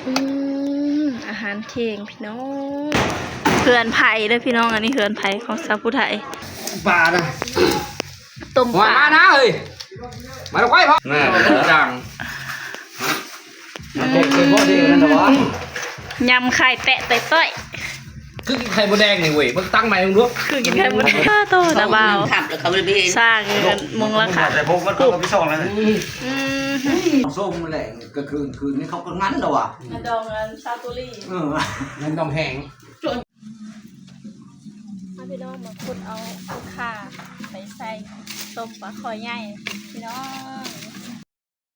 ອືມ ອາຫານທ່ຽງພີ່ນ້ອງ ເຮືອນໃຜເດີ້ພີ່ນ້ອງ ອັນນີ້ເຮືອນໃຜຂອງສາວຜູ້ໄທ ປານະ ຕົ້ມປາ ມານະເອີຍ ມາລະໄວ້ພໍ່ ແມ່ນຈັ່ງ ຍຳໄຂ່ແຕະຕ່ອຍໆ ຄືກິນໄຂ່ມົດແດງນີ້ເວີຍ ເບິ່ງຕັ້ງໃໝ່ເບິ່ງດູ ຄືກິນໄຂ່ມົດແດງ ໂຕນະບ່າວ ຄັບແລ້ວເຂົາບໍ່ໄດ້ໄປເຮັດ ສ້າງເງິນມຸງລາຄາ ແຕ່ພວກມັນກໍໄປຊ່ອງນັ້ນ ອືມ ສົ້ມແຫຼະ ກະຄືນ ຄືນນີ້ເຂົາກໍງັນແລ້ວວ່າ ເງິນດອງອັນຊາວຕຸລີ ເອີ ເງິນດອງແຮງ ມາພີ່ນ້ອງ ມາຂຸດເອົາຄຸ່ນຄ່າໄປໃສ່ຕົ້ມປາຄໍ່ໃຫຍ່ພີ່ນ້ອງ.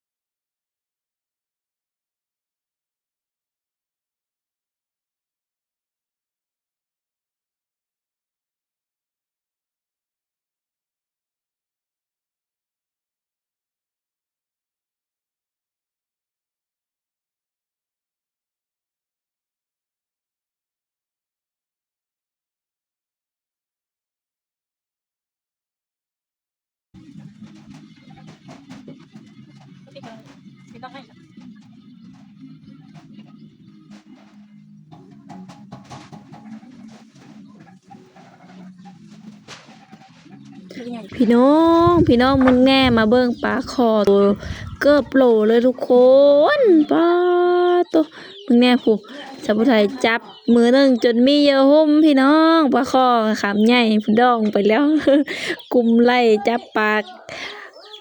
ພີ່ນ້ອງ ພີ່ນ້ອງ ເບິ່ງແນ່ ມາເບິ່ງປາຄໍ່ໂຕເກີບໂລເລີຍທຸກຄົນ ປາໂຕ ເບິ່ງແນ່ພຸ້ນ ສາວຜູ້ໄທຈັບ ມື້ໜຶ່ງຈົນມີເຫຍື່ອຫຸ້ມພີ່ນ້ອງ ປາຄໍ່ຄຳໃຫຍ່ພຸ້ນ ດອງໄປແລ້ວ ກຸມໄລ່ຈັບປາກ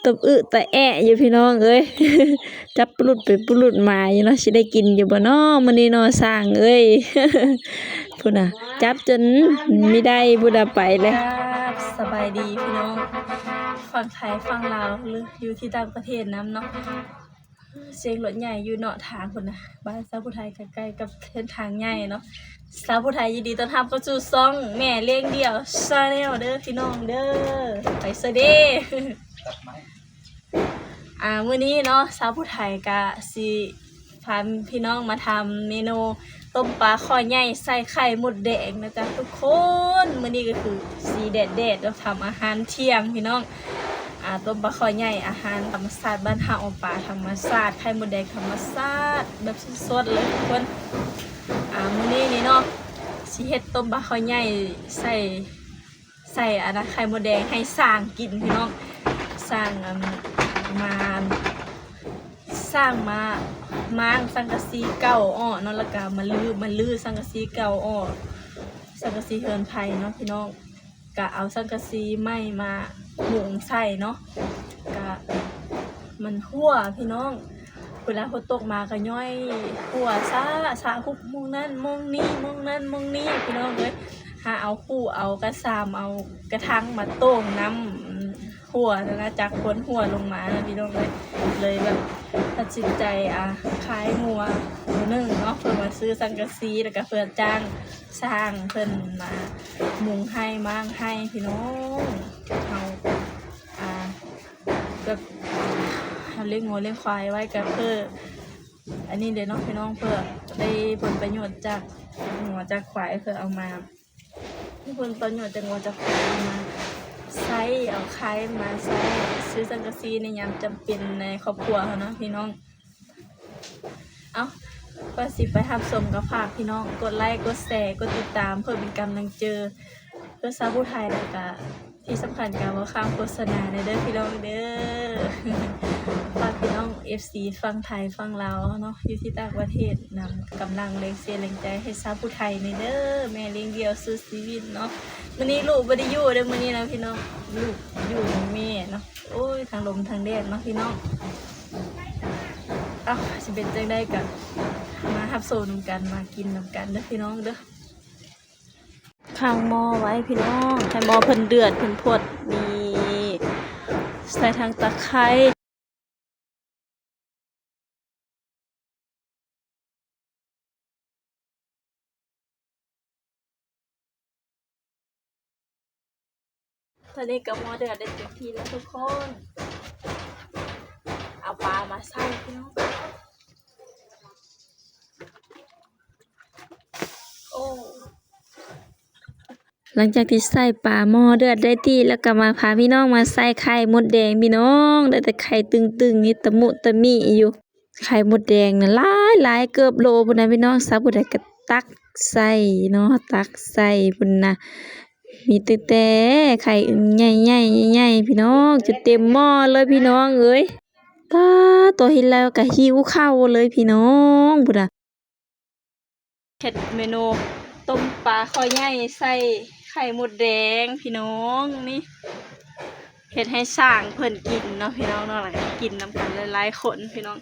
ຕົບອຶຕະແອະຢູ່ພີ່ນ້ອງເອີຍ ຈັບປະຫຼຸດໄປປະຫຼຸດມາຢູ່ເນາະ ຊິໄດ້ກິນຢູ່ບໍ່ເນາະມື້ນີ້ເນາະ ຊ່າງເອີຍ ພຸ້ນນະ ຈັບຈົນມີໄດ້ພຸ້ນນະ ໄປແລ້ວ. ສະບາຍດີພີ່ນ້ອງ ຝັ່ງໄທຝັ່ງລາວ ຫຼື ຢູ່ທີ່ຕ່າງປະເທດນຳເນາະ. ສຽງລົດໃຫຍ່ຢູ່ເນາະ ທາງພຸ້ນນະ ບ້ານສາວຜູ້ໄທກໍໃກ້ກັບເສັ້ນທາງໃຫຍ່ເນາະ. ສາວຜູ້ໄທຍິນດີຕ້ອນຮັບເຂົ້າສູ່ຊ່ອງແມ່ລ້ຽງດ່ຽວ Channel ເດີ້ພີ່ນ້ອງເດີ້ ໄປຊະເດ້. ອ່າ ມື້ນີ້ເນາະ ສາວຜູ້ໄທກະຊິພາພີ່ນ້ອງມາທຳເມນູ ຕົ້ມປາຄໍ່ໃຫຍ່ໃສ່ໄຂ່ມົດແດງນະຈ໊ະທຸກຄົນ. ມື້ນີ້ກໍຄືຊິແດດໆ ເນາະ ທຳອາຫານທ່ຽງພີ່ນ້ອງ. ອ່າ ຕົ້ມປາຄໍ່ໃຫຍ່ ອາຫານທຳມະຊາດບ້ານເຮົາ ເອົາປາທຳມະຊາດ ໄຂ່ມົດແດງທຳມະຊາດ ແບບສົດໆເລີຍທຸກຄົນ. ອ່າ ມື້ນີ້ນີ້ເນາະ ຊິເຮັດຕົ້ມປາຄໍ່ໃຫຍ່ໃສ່ ໃສ່ອັນນະ ໄຂ່ມົດແດງໃຫ້ຊ້າງກິນພີ່ນ້ອງ. ຊ້າງ ອັນ ມາ ຊ້າງມາມ້າງສັງກະສີເກົ່າອອກເນາະ ແລ້ວກະມາຮື້ ມາຮື້ສັງກະສີເກົ່າອອກ ສັງກະສີເຮືອນໄຜເນາະພີ່ນ້ອງ. ກະເອົາສັງກະສີໃໝ່ມາມຸງໃສ່ເນາະ ກະມັນຮົ່ວພີ່ນ້ອງ. ເວລາຝົນຕົກມາກໍຍ້ອຍຮົ່ວຊະຊະ ຮຸບໝ່ອງນັ້ນໝ່ອງນີ້ ໝ່ອງນັ້ນໝ່ອງນີ້ພີ່ນ້ອງເອີຍ. ຫາເອົາຄູ່ເອົາກະຊາມ ເອົາກະຖັງມາໂຕ່ງນ້ຳຮົ່ວນະ ຈາກຄົນຮົ່ວລົງມານະພີ່ນ້ອງເອີຍ. ເລີຍແບບຕັດສິນໃຈ ອ່າ ຂາຍງົວໂຕໜຶ່ງເນາະ ເພື່ອມາຊື້ສັງກະສີ ແລ້ວກະເພື່ອຈ້າງ ຊ່າງເພິ່ນມາມຸງໄຮ່ມ້າງໄຮ່ພີ່ນ້ອງ. ເຮົາ ອ່າ ແບບເຮົາລ້ຽງງົວລ້ຽງຄວາຍໄວ້ກໍເພື່ອອັນນີ້ເດ້ເນາະພີ່ນ້ອງ ເພື່ອໄດ້ຜົນປະໂຫຍດຈາກງົວຈາກຄວາຍ ເພື່ອເອົາມາ ຜົນປະໂຫຍດຈາກງົວຈາກຄວາຍ ເອົາມາໃຊ້ ເອົາໄຂ່ມາໃຊ້ ຊື້ສັງກະສີໃນຍາມຈຳເປັນໃນຄອບຄົວເຮົາເນາະພີ່ນ້ອງ. ເອົ້າ ກ່ອນຊິໄປຮັບຊົມ ກໍຝາກພີ່ນ້ອງກົດໄລ້ ກົດແຊ ກົດຕິດຕາມ ເພື່ອເປັນກຳລັງເຈີ ເພື່ອຊາວຜູ້ໄທ ແລ້ວກະທີ່ສຳຄັນກໍບໍ່ຂ້າມໂຄສະນາແດ່ເດີພີ່ນ້ອງເດີ. ຝາກພີ່ນ້ອງເອັຟຊີຝັ່ງໄທຝັ່ງລາວເນາະ ຢູ່ທີ່ຕ່າງປະເທດນຳ ກຳລັງແຮງເຊຍແຮງໃຈໃຫ້ຊາວຜູ້ໄທແດ່ເດີ ແມ່ລ້ຽງດ່ຽວສູ້ຊີວິດເນາະ. ມື້ນີ້ລູກບໍ່ໄດ້ຢູ່ເດີ ມື້ນີ້ນະພີ່ນ້ອງ ລູກຢູ່ນຳແມ່ເນາະ. ໂອ້ຍ ທັງລົມທັງແດດເນາະພີ່ນ້ອງ. ເອົ້າ ຊິເປັນຈັ່ງໃດກໍມາຮັບຊົມນຳກັນ ມາກິນນຳກັນເດີພີ່ນ້ອງເດີ. ຂ້າງໝໍ້ໄວ້ພີ່ນ້ອງ ໃຫ້ໝໍ້ເພິ່ນເດືອດເພິ່ນພົດ ນີ້ ໃສ່ທັງຕະໄຄ. ຕອນນີ້ກໍໝໍ້ເດືອດໄດ້ເຕັມທີ່ແລ້ວທຸກຄົນ ເອົາປາມາໃສ່ພີ່ນ້ອງ. ໂອ້ ຫຼັງຈາກທີ່ໃສ່ປາໝໍ້ເດືອດໄດ້ທີ່ແລ້ວ ກໍມາພາພີ່ນ້ອງມາໃສ່ໄຂ່ມົດແດງພີ່ນ້ອງ ໄດ້ແຕ່ໄຂ່ຕຶງໆ ນີ້ຕະມຸຕະມິຢູ່. ໄຂ່ມົດແດງນະຫຼາ ຫຼາຍເກືອບໂລພຸ້ນນະພີ່ນ້ອງ. ສາວຜູ້ໃດກໍຕັກໃສ່ເນາະ ຕັກໃສ່ພຸ້ນນະ. ມີຕັ້ງແຕ່ໄຂ່ອຶ່ງໃຫຍ່ໆ ໃຫຍ່ໆ ພີ່ນ້ອງ ຈົນເຕັມໝໍ້ເລີຍພີ່ນ້ອງເອີຍ. ປາດ ຕົວເຫັນແລ້ວກໍຫິວເຂົ້າເລີຍພີ່ນ້ອງ ພຸ້ນນະ. ເຮັດເມນູຕົ້ມປາຄໍໃຫຍ່ໃສ່ໄຂ່ມົດແດງພີ່ນ້ອງ. ນີ້ເຮັດໃຫ້ຊ້າງເພິ່ນກິນເນາະພີ່ນ້ອງເນາະ ແລ້ວກໍກິນນຳກັນຫຼາຍໆຄົນພີ່ນ້ອງ.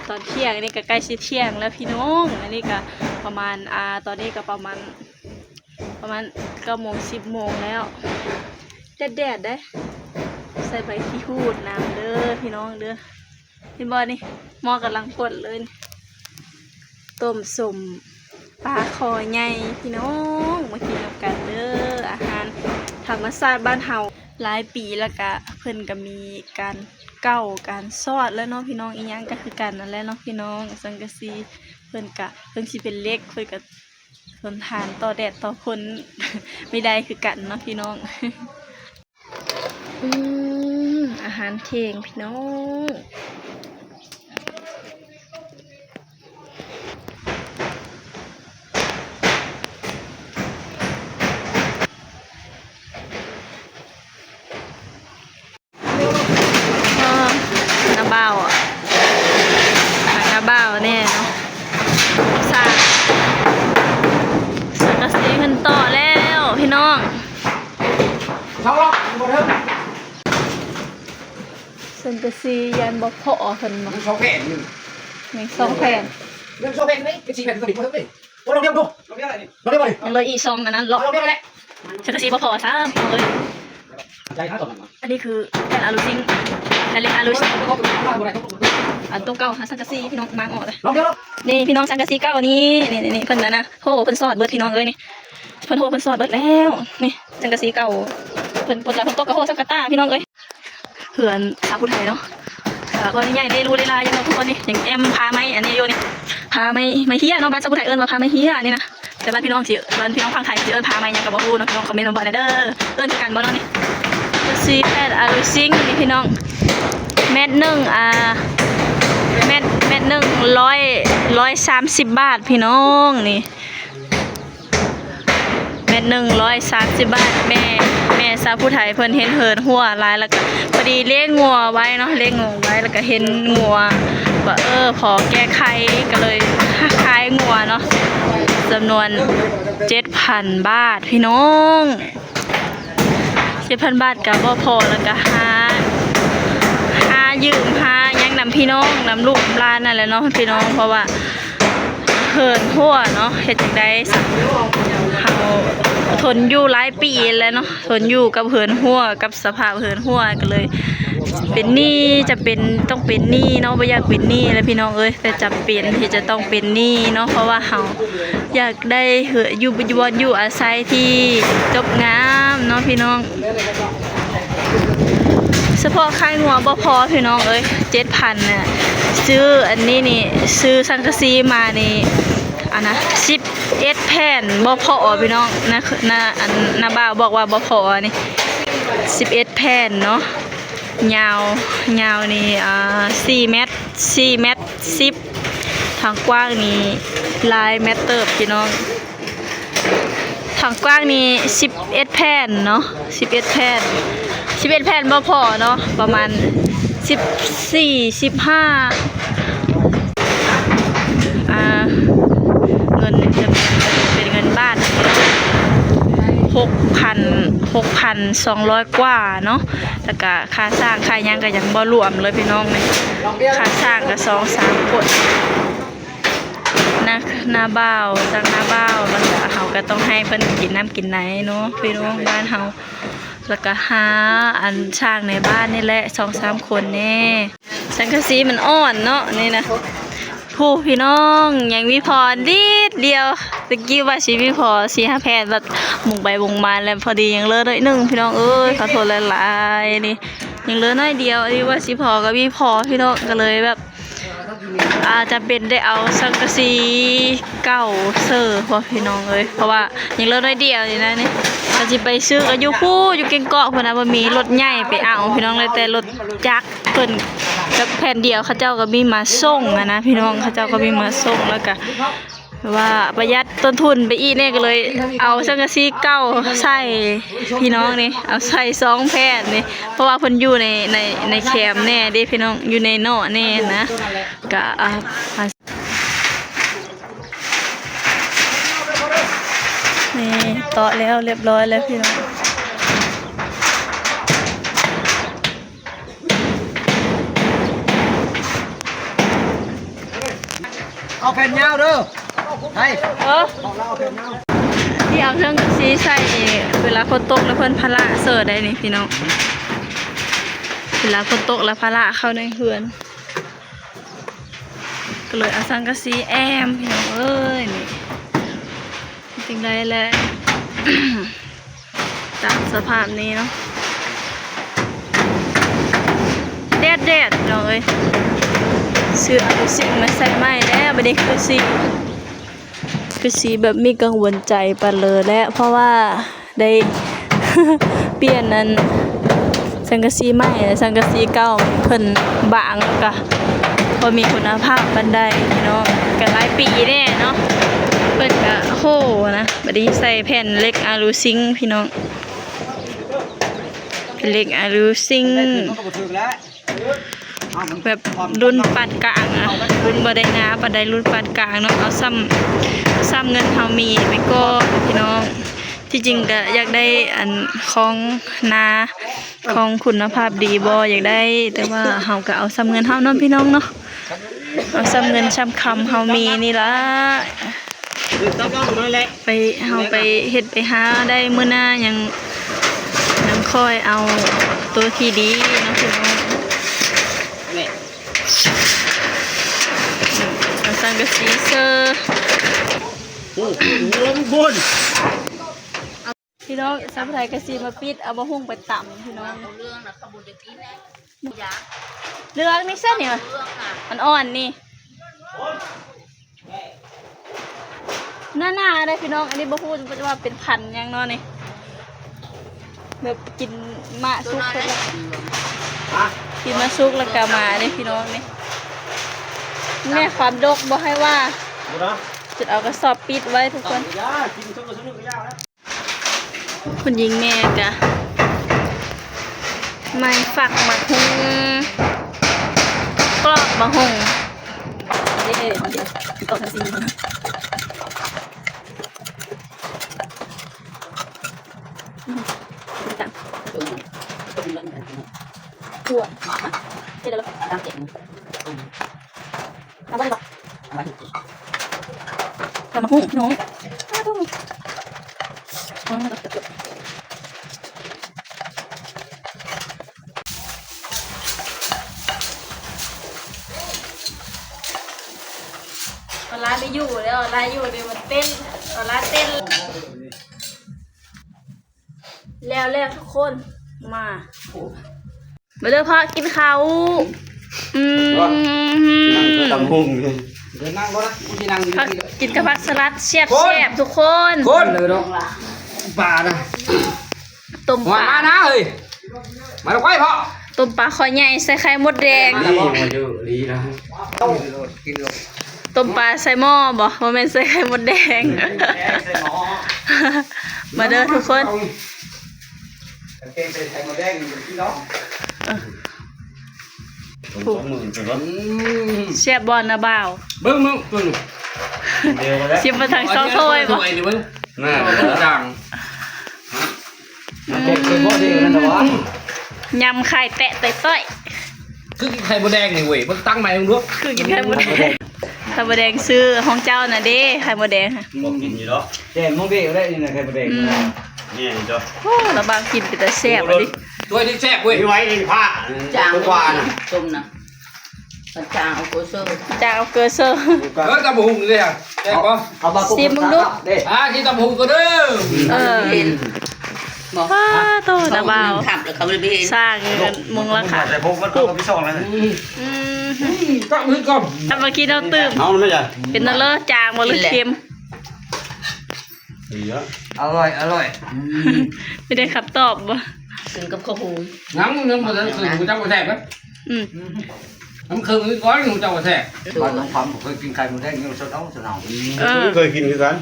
ຕອນທ່ຽງນີ້ກໍໃກ້ຊິທ່ຽງແລ້ວພີ່ນ້ອງ. ອັນນີ້ກໍປະມານ ອ່າ ຕອນນີ້ກໍປະມານ ປະມານເກົ້າໂມງ ສິບໂມງແລ້ວ. ແດດໆ ເດ້ ໃສ່ໃບຂີ້ຫູດນຳເດີພີ່ນ້ອງເດີ. ເຫັນບໍ່ນີ້ ໝໍ້ກຳລັງປົດເລີຍ. ຕົ້ມສົ້ມປາຄໍໃຫຍ່ພີ່ນ້ອງ ມາກິນນຳກັນເດີ. ອາຫານທຳມະຊາດບ້ານເຮົາ ຫຼາຍປີແລ້ວກະເພິ່ນກະມີການເກົາການຊອດແລ້ວເນາະພີ່ນ້ອງ. ອີ່ຫຍັງກະຄືກັນນັ້ນແຫຼະເນາະພີ່ນ້ອງ. ສັງກະສີເພິ່ນກະ ເຖິງຊິເປັນເຫຼັກ ເພິ່ນກະ ທົນທານຕໍ່ແດດຕໍ່ຝົນໄມ່ໄດ້ຄືກັນເນາະພີ່ນ້ອງ. ອືມ ອາຫານທ່ຽງພີ່ນ້ອງ. ເອີ ນ້າບ່າວ ທາງນ້າບ່າວແນ່ເນາະ. ສ້າງ ສັງກະສີເພິ່ນຕໍ່ແລ້ວພີ່ນ້ອງ. ສັງກະສີຢ້ານບໍ່ພໍເພິ່ນເນາະ. ຍັງສອງແຜ່ນຢູ່ ຍັງສອງແຜ່ນ ຍັງສອງແຜ່ນເດ້ ເປັນສີ່ແຜ່ນ ໂອ້ ລອງດຽວດູ ລອງດຽວນີ້ ລອງດຽວນີ້ ຍັງເຫຼືອອີກສອງອັນນັ້ນເລາະ ລອງດຽວນີ້ແຫຼະ. ສັງກະສີບໍ່ພໍຊ້ຳເລີຍ. ອັນນີ້ຄືແຜ່ນອາລູຊິງ ແຜ່ນເຫຼັກອາລູຊິງ ອັນໂຕເກົ່າຫາສັງກະສີພີ່ນ້ອງ ມາງອອກເລີຍ. ນີ້ພີ່ນ້ອງ ສັງກະສີເກົ່ານີ້ ນີ້ໆ ເພິ່ນນັ້ນນະ ໂຫ ເພິ່ນຊອດເບິດພີ່ນ້ອງເອີຍ. ນີ້ເພິ່ນໂຫ ເພິ່ນຊອດເບິດແລ້ວ. ນີ້ສັງກະສີເກົ່າ ເພິ່ນປົດແລ້ວ ເພິ່ນຕົກກະໂຫ ສັງກະຕາພີ່ນ້ອງເອີຍ. ເຮືອນຊາວຜູ້ໄທເນາະ ກໍບໍ່ໄດ້ໃຫຍ່ເດ ຫຼູຫຼາຢູ່ເນາະທຸກຄົນ. ນີ້ຍັງແອ້ມຜ້າໄມ້ອັນນີ້ຢູ່ນີ້ ຜ້າໄມ້ ໄມ້ເຮຍເນາະ ບ້ານຊາວຜູ້ໄທເອີ້ນວ່າຜ້າໄມ້ເຮຍນີ້ນະ. ແຕ່ບ້ານພີ່ນ້ອງຊິ ບ້ານພີ່ນ້ອງຝັ່ງໄທຊິເອີ້ນຜ້າໄມ້ຫຍັງກໍບໍ່ຮູ້ເນາະ ພີ່ນ້ອງຄອມເມັນມາບອກແດ່ເດີ ເອີ້ນຄືກັນບໍ່ເນາະ. ນີ້ສີ່ແຜ່ນອາລູຊິງນີ້ພີ່ນ້ອງ ແມັດໜຶ່ງ ອ່າ ແມັດ ແມັດໜຶ່ງຮ້ອຍ ຮ້ອຍສາມສິບບາດພີ່ນ້ອງ. ນີ້ ແມັດໜຶ່ງຮ້ອຍສາມສິບບາດ. ແມ່ ແມ່ສາວຜູ້ໄທເພິ່ນເຮັດເຫີນຮົ້ວຫຼາຍ ແລ້ວກໍພໍດີລ້ຽງງົວໄວ້ເນາະ ລ້ຽງງົວໄວ້ ແລ້ວກໍເຫັນງົວວ່າ ເອີ ພໍແກ້ໄຂ ກໍເລີຍຂາຍງົວເນາະ ຈຳນວນເຈັດພັນບາດພີ່ນ້ອງ. ເຈັດພັນບາດກໍບໍ່ພໍ ແລ້ວກໍຫາ ຫາຢືມຫາຫຍັງນຳພີ່ນ້ອງ ນຳລູກນຳຫຼານນັ້ນແຫຼະເນາະພີ່ນ້ອງ ເພາະວ່າ ເຫີນຮົ້ວເນາະ ເຮັດຈັ່ງໃດຊະ ເຮົາທົນຢູ່ຫຼາຍປີແລ້ວເນາະ ທົນຢູ່ກັບເຫີນຮົ້ວ ກັບສະພາບເຫີນຮົ້ວ ກໍເລີຍເປັນໜີ້ ຈຳເປັນຕ້ອງເປັນໜີ້ເນາະ ບໍ່ຢາກເປັນໜີ້ແຫຼະພີ່ນ້ອງເອີຍ ແຕ່ຈຳເປັນທີ່ຈະຕ້ອງເປັນໜີ້ເນາະ ເພາະວ່າເຮົາຢາກໄດ້ເຮືອນຢູ່ ຢູ່ບ່ອນຢູ່ອາໄສທີ່ຈົບງາມເນາະພີ່ນ້ອງ. ສະເພາະຂາຍງົວບໍ່ພໍພີ່ນ້ອງເອີຍ ເຈັດພັນນະ ຊື້ອັນນີ້ນີ້ ຊື້ສັງກະສີມານີ້ ອັນນະ ສິບເອັດແຜ່ນ ບໍ່ພໍພີ່ນ້ອງ ນະ ນະ ອັນ ນ້າບ່າວບອກວ່າບໍ່ພໍນີ້ ສິບເອັດແຜ່ນເນາະ ຍາວ ຍາວນີ້ ອ່າ ສີ່ແມັດ ສີ່ແມັດສິບ ທາງກວ້າງນີ້ຫຼາຍແມັດເຕີບພີ່ນ້ອງ. ທາງກວ້າງນີ້ສິບເອັດແຜ່ນເນາະ ສິບເອັດແຜ່ນ ສິບເອັດແຜ່ນບໍ່ພໍເນາະ ປະມານສິບສີ່ ສິບຫ້າ ອ່າ ເງິນຈະເປັນ ເປັນເງິນບາດ ຫົກພັນ ຫົກພັນສອງຮ້ອຍກວ່າເນາະ ແລ້ວກະຄ່າສ້າງຄ່າຫຍັງກະຍັງບໍ່ລວມເລີຍພີ່ນ້ອງ ນີ້ ຄ່າສ້າງກະສອງສາມຄົນ. ນະ ນ້າບ່າວ ທາງນ້າບ່າວ ແລ້ວກະເຮົາກະຕ້ອງໃຫ້ເພິ່ນກິນນ້ຳກິນໃນເນາະ ພີ່ນ້ອງບ້ານເຮົາ ແລ້ວກະຫາອັນຊ່າງໃນບ້ານນີ້ແຫຼະ ສອງສາມຄົນແນ່. ສັງກະສີມັນອ່ອນເນາະ ນີ້ນະ ຜູ້ພີ່ນ້ອງ ຍັງມີພໍນິດດຽວ ຕະກີ້ວ່າຊິມີພໍສີ່ຫ້າແຜ່ນ ບັດມຸງໄປມຸງມາແລ້ວ ພໍດີຍັງເຫຼືອໜ້ອຍໜຶ່ງ ພີ່ນ້ອງເອີຍ ຂໍໂທດຫຼາຍໆ ນີ້ ຍັງເຫຼືອໜ້ອຍດຽວ ອັນນີ້ວ່າຊິພໍກໍມີພໍ ພີ່ນ້ອງ ກໍເລີຍແບບ ອາດຈະເປັນໄດ້ເອົາສັງກະສີເກົ່າເສີ ພໍ່ພີ່ນ້ອງເອີຍ ເພາະວ່າຍັງເຫຼືອໜ້ອຍດຽວນີ້ນະ ນີ້ ຄັນຊິໄປຊື້ກໍຢູ່ພຸ້ນ ຢູ່ແກ້ງກອກພຸ້ນນະ ບໍ່ມີລົດໃຫຍ່ໄປເອົາ ພີ່ນ້ອງ ເລີຍແຕ່ລົດຈັກເພິ່ນ ແບບແຜ່ນດຽວ ເຂົາເຈົ້າກໍມີມາສົ່ງຫັ້ນນະພີ່ນ້ອງ ເຂົາເຈົ້າກໍມີມາສົ່ງ ແລ້ວກໍວ່າປະຢັດຕົ້ນທຶນໄປອີກແດ່ ກໍເລີຍເອົາສັງກະສີເກົ່າໃສ່ພີ່ນ້ອງນີ້ ເອົາໃສ່ສອງແຜ່ນນີ້ ເພາະວ່າເພິ່ນຢູ່ໃນ ໃນ ໃນແຄມແດ່ເດ້ພີ່ນ້ອງ ຢູ່ໃນເນາະແດ່ນະ ກະ ອ່າ ນີ້ ເຕາະແລ້ວ ຮຽບຮ້ອຍແລ້ວພີ່ນ້ອງ ເອົາແຜ່ນຍາວເດີ ໄປ ເອີ ເອົາແຜ່ນຍາວ ທີ່ເອົາເຄື່ອງສີໃສ່ນີ້ ເວລາຝົນຕົກແລ້ວເພິ່ນພະລະເສີດໄດ້ນີ້ພີ່ນ້ອງ ເວລາຝົນຕົກແລ້ວພະລະເຂົ້າໃນເຮືອນ. ກໍເລີຍເອົາສັງກະສີແອ້ມ ພີ່ນ້ອງເອີຍ ນີ້ ຈັ່ງໃດແຫຼະ ຕາມສະພາບນີ້ເນາະ ແດດໆ ພີ່ນ້ອງເອີຍ ຊື້ອາລູຊິງມາໃສ່ໃໝ່ແລ້ວ ບັດນີ້ຄືຊິ ຄືຊິແບບມີກັງວົນໃຈປານເລີແຫຼະ ເພາະວ່າ ໄດ້ປ່ຽນອັນສັງກະສີໃໝ່ ແລະ ສັງກະສີເກົ່າເພິ່ນບາງ ແລ້ວກະບໍ່ມີຄຸນນະພາບປານໃດພີ່ນ້ອງ ກະຫຼາຍປີແດ່ເນາະ ເພິ່ນກະໂຫນະ ບັດນີ້ໃສ່ແຜ່ນເຫຼັກອາລູຊິງພີ່ນ້ອງ ເຫຼັກອາລູຊິງ. ແບບລຸ້ນປານກາງອະ ລຸ້ນບໍ່ໄດ້ໜາປານໃດ ລຸ້ນປານກາງເນາະ ເອົາຊ່ຳ ຊ່ຳເງິນເຮົາມີໄປກ່ອນພີ່ນ້ອງ ທີ່ຈິງກະຢາກໄດ້ອັນຄອງນາ ຄອງຄຸນນະພາບດີບໍ່ ຢາກໄດ້ ແຕ່ວ່າເຮົາກະເອົາຊ່ຳເງິນເຮົາເນາະພີ່ນ້ອງເນາະ ເອົາຊ່ຳເງິນຊ່ຳຄຳເຮົາມີນີ້ລະ. ໄປ ເຮົາໄປເຮັດໄປຫາໄດ້ມື້ໜ້າ ຍັງ ຍັງຄ່ອຍເອົາໂຕທີ່ດີເນາະພີ່ນ້ອງ ນີ້ ເອົາສັງກະສີເສີ ໂອ້ໂຫ ພຸ້ນ ພີ່ນ້ອງ ສາວໄທກໍຊິມາປິດ ເອົາບັກຫຸ່ງໄປຕຳພີ່ນ້ອງ ເຫຼືອງນະ ເຂົາບໍ່ໄດ້ກິນແຫຼະ ເຫຼືອງນີ້ຊັ້ນນີ້ ເຫຼືອງນະ ມັນອ່ອນນີ້ ໜາໆ ເດ້ພີ່ນ້ອງ ອັນນີ້ບໍ່ຮູ້ວ່າເປັນພັນຫຍັງເນາະນີ້ ແບບກິນໝາກສຸກ ກິນໝາກສຸກແລ້ວກະມາເດ້ພີ່ນ້ອງນີ້ ແມ່ຄວາມດົກບໍ່ໃຫ້ວ່າ ຈົນເອົາກະສອບປິດໄວ້ທຸກຄົນ. ຄຸນຍິງແມ່ກະ ໄມ້ຝັກໝາກຫຸ່ງ ປອກໝາກຫຸ່ງ ເດ້ ເດ້ ຕອກມາຊິ ຕົວ ເຮັດແລ້ວ ຕຳເຈັບ ເອົາໄວ້ບໍ່ ຕຳໝາກຫຸ່ງພີ່ນ້ອງ ເວລາໄປຢູ່ແລ້ວ ເວລາຢູ່ນີ້ມັນເຕັ້ນ ເວລາເຕັ້ນ ແລ້ວແລ້ວທຸກຄົນ ມາ ມາເດີພໍ່ກິນເຂົ້າ ອືມ ກິນກັບຜັກສະລັດແຊບໆ ທຸກຄົນ ຄົນເດີເນາະ ປານະ ຕົ້ມປາ ມານະເຮີ້ຍ ມາລະໄປພໍ່ ຕົ້ມປາຄໍໃຫຍ່ໃສ່ໄຂ່ມົດແດງ ນີ້ ມາຢູ່ລີນະ ຕົ້ມປາໃສ່ໝໍ້ບໍ່ ບໍ່ແມ່ນໃສ່ໄຂ່ມົດແດງ ມາເດີທຸກຄົນ ກາງເກງໃສ່ໄຂ່ມົດແດງຢູ່ທີ່ເນາະ ແຊບບໍ່ນະບ່າວ ເບິ່ງເບິ່ງ ຊິມມາທາງຊອກຖ້ວຍບໍ່ ຖ້ວຍນີ້ເບິ່ງ ໜ້າ ຈາງ ຍຳໄຂ່ແຕະຕ່ອຍໆ ຄືກິນໄຂ່ມົດແດງນີ້ເວີຍ ເບິ່ງຕັ້ງໃໝ່ເບິ່ງດູ ຄືກິນໄຂ່ມົດແດງ ໄຂ່ມົດແດງຊື້ຂອງເຈົ້ານະເດ້ ໄຂ່ມົດແດງ ບໍ່ກິນຢູ່ດອກ ແຕ່ມະເບກໄດ້ນີ້ນະ ໄຂ່ມົດແດງ ອືມ ນີ້ເຈົ້າ ໂອ້ ລະບາງກິນເປັນຕາແຊບ ໂອ້ ອັນນີ້ ໂດຍທີ່ແຊບເວີຍ ມີໄວ້ໃນຜ້າ ຈາງ ຕົວກວ່ານະ ຕົ້ມນະ ມັນຈາງເອົາເກີເຊີ ຈາງເອົາເກີເຊີ ເອີ ຕຳບັກຫຸ່ງເດ້ ແຊບບໍ່ ຊິມເບິ່ງດູ ອ່າ ກິນຕຳບັກຫຸ່ງກ່ອນເດີ ເອີ ເຫັນ ບໍ່ ອ້າ ໂຕ ນະບ່າວ ຂ້າມແລ້ວເຂົາບໍ່ໄດ້ໄປເຫັນ ສ້າງມຸງລະຄາ ໃສ່ພວກມັນກໍໄປສ່ອງແລ້ວ ອືມ ອືມ ຕັກມື້ກ່ອນ ທຳມາກິນເອົາຕື່ມ ເອົາແມ່ນຫຍັງ ເປັນຈັ່ງໃດ ຈາງບໍ່ ຫຼືເຄັມ ເຫຼືອ ອະລ່ອຍ ອະລ່ອຍ ອືມ ມີໄດ້ຄຳຕອບບໍ່ ຂຶ້ນກັບເຂົ້າຫຸງ ຍັງ ຍັງບໍ່ທັນຂຶ້ນ ບໍ່ຈັກວ່າແຊບເດ້ ອືມ ອືມ ມັນເຄິ່ງນີ້ກ່ອນ ເຈົ້າວ່າແຊບ. ບ້ານໜອງຄຳບໍ່ເຄີຍກິນໄຂ່ມົດແດງຢູ່ຊະເນາະ ຊະເນາະ. ເອີ ເຄີຍກິນຄືກັນ.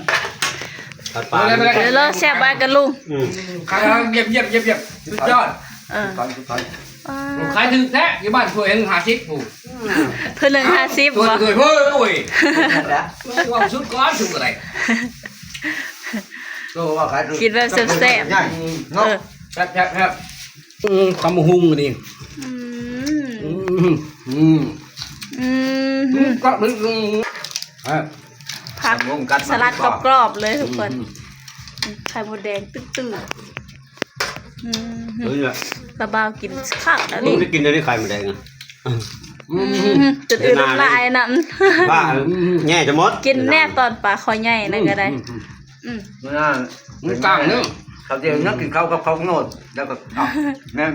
ເອີ ແຊບບາຍກັນລຸງ. ອືມ ຢ້ຽມໆໆໆ ສຸດຍອດ. ເອີ ຂາຍຖືກແທ້ ຢູ່ບ້ານຖ້ວຍໜຶ່ງຫ້າສິບພຸ້ນ. ຖ້ວຍໜຶ່ງຫ້າສິບບໍ່? ໂອ້ຍ ສຸດກ່ອນ ສຸດກໍໄດ້. ໂຕວ່າຂາຍຖືກ ກິນແບບແຊບໆ ເນາະ. ເອີ ແຊບໆໆ. ອືມ ຕຳບັກຫຸ່ງອັນນີ້. ອືມ ອືມ ອືມ ອືມ ອືມ ກັບ ອືມ ອືມ ອືມ ຜັກ ຕຳບັກຫຸ່ງກັດ ສະຫຼັດ ມາ ກອບໆເລີຍທຸກຄົນ. ອືມ ອືມ ໄຂ່ມົດແດງຕຶ້ງໆ. ອືມ ເອີ ລະບ່າວກິນຄັກອັນນີ້. ໄດ້ກິນໄດ້ໄຂ່ມົດແດງນະ. ອືມ ຈົນອື່ນນ້ຳລາຍນຳ. ບ້າ ແຍ່ຈະໝົດ. ກິນແນ່ຕອນປາຄໍໃຫຍ່ນັ້ນກໍໄດ້. ອືມ ອືມ ອືມ ມັນກ້າງເດີ. ເຂົາຈະນັກກິນເຂົ້າກັບເຂົ້າໂນດ ແລ້ວກໍ ແມ່ນ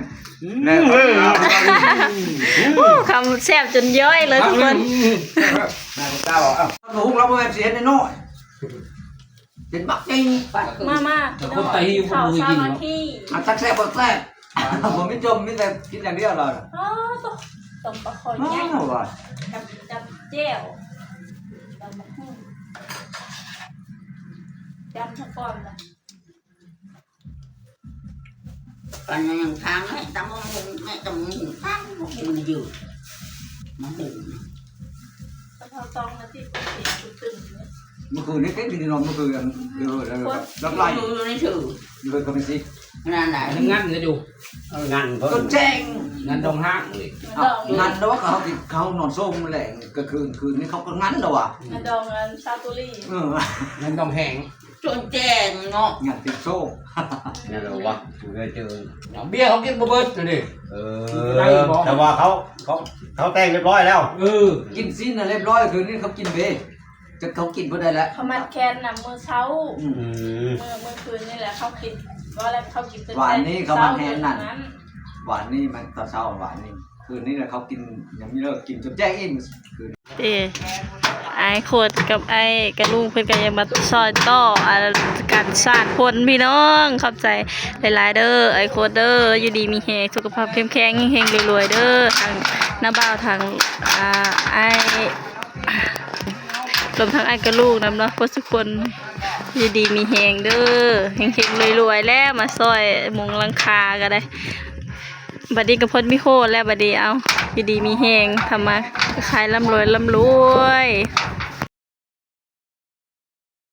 ແມ່ນ. ໂອ້ ຄຳແຊບຈົນຍ້ອຍເລີຍທຸກຄົນ. ອືມ ແມ່ນເຈົ້າ. ເອົ້າ ເຮົາບໍ່ແມ່ນຊິເຮັດນ້ອຍໆ ເປັນບັກໃຫຍ່. ມາ ມາ ແຕ່ຄົນໄຕຫິວບໍ່ເຄີຍກິນເນາະ. ອ່າ ຈັກແຊບບໍ່ແຊບ ບໍ່ມີຈົ່ມ ມີແຕ່ກິນຢ່າງດຽວລະ. ອໍ ຕົ້ມປາຄໍໃຫຍ່ ອ້າວ ວ່າ ກັບ ກັບແຈ່ວ ຕຳບັກຫຸ່ງ ຈຳສະກ່ອນລະ. ອັນນັ້ນທາງໃຫ້ຕຳບັກຫຸ່ງ ໃຫ້ຕຳບັກຫຸ່ງ ຕຳບັກຫຸ່ງຢູ່ ມາຫຸ່ງ. ກະເພາຕ້ອງນະຕິດເປັນຕຶ້ງໆ. ເມື່ອຄືນນີ້ເປັນທີ່ນອນ ເມື່ອຄືນ ເອີ ແລ້ວ ແລ້ວໄລ່ຢູ່ໃນຊື່ ຢູ່ເຮືອນກຳມະສິດ ນັ້ນນະ ຍັງງັນກັນຢູ່. ເອີ ງັນເພິ່ນ ຈົນແຈ້ງ ງັນດອງຮ້າງເລີຍ. ອ່ະ ງັນດອກ ເຂົາ ເຂົານອນໂຊມແຫຼງກາງຄືນ ຄືນນີ້ເຂົາກໍງັນແລ້ວວ່າ ງັນດອງອັນຊາວຕຸລີ. ເອີ ງັນດອງແຮງ ຈົນແຈ້ງເນາະ ຍັງຕິດໂຊ ແມ່ນແລ້ວວະ ເອີ ເບຍເຂົາກິນບໍ່ເບິດເດ. ເອີ ແຕ່ວ່າເຂົາ ເຂົາ ເຂົາແຕ່ງຮຽບຮ້ອຍແລ້ວ. ເອີ ກິນຊີ້ນນະຮຽບຮ້ອຍ ຄືນນີ້ເຂົາກິນເບ ຈົນເຂົາກິນບໍ່ໄດ້ແລ້ວ ເຂົາມັດແຂນນຳມື້ເຊົ້າ. ອືມ ອືມ ມື້ ມື້ຄືນນີ້ແຫຼະເຂົາກິນ ວ່າແລ້ວເຂົາກິນຈົນ ວານນີ້ເຂົາມັດແຂນນັ້ນ ວານນີ້ມັນຕອນເຊົ້າ ວານນີ້ ຄືນນີ້ແຫຼະເຂົາກິນ ຍັງມີເລີກກິນຈົນແຈ້ງອີກ. ເດ້ ອ້າຍໂຄດກັບອ້າຍກະລຸງເພິ່ນກະຍັງມາຊ່ອຍຕໍ່ ອາ ການສາດຝົນພີ່ນ້ອງ. ຂອບໃຈຫຼາຍໆເດີອ້າຍໂຄດເດີ ຢູ່ດີມີແຮງ ສຸຂະພາບເຂັ້ມແຂງ ເຮັງໆລວຍໆເດີ ທັງນ້າບ່າວ ທັງ ອາ ອ້າຍ ລວມທັງອ້າຍກະລຸງນຳເນາະ ເບິດສຸຄົນ ຢູ່ດີມີແຮງເດີ ເຮັງໆລວຍໆ ແລ້ວມາຊ່ອຍມຸງຫຼັງຄາກະໄດ້. ບັດນີ້ກໍພົ້ນວິໂຫດແລ້ວ ບັດນີ້ ເອົ້າ ຢູ່ດີມີແຮງ ທຳມາຄ້າຍລ່ຳລວຍ ລ່ຳລວຍ.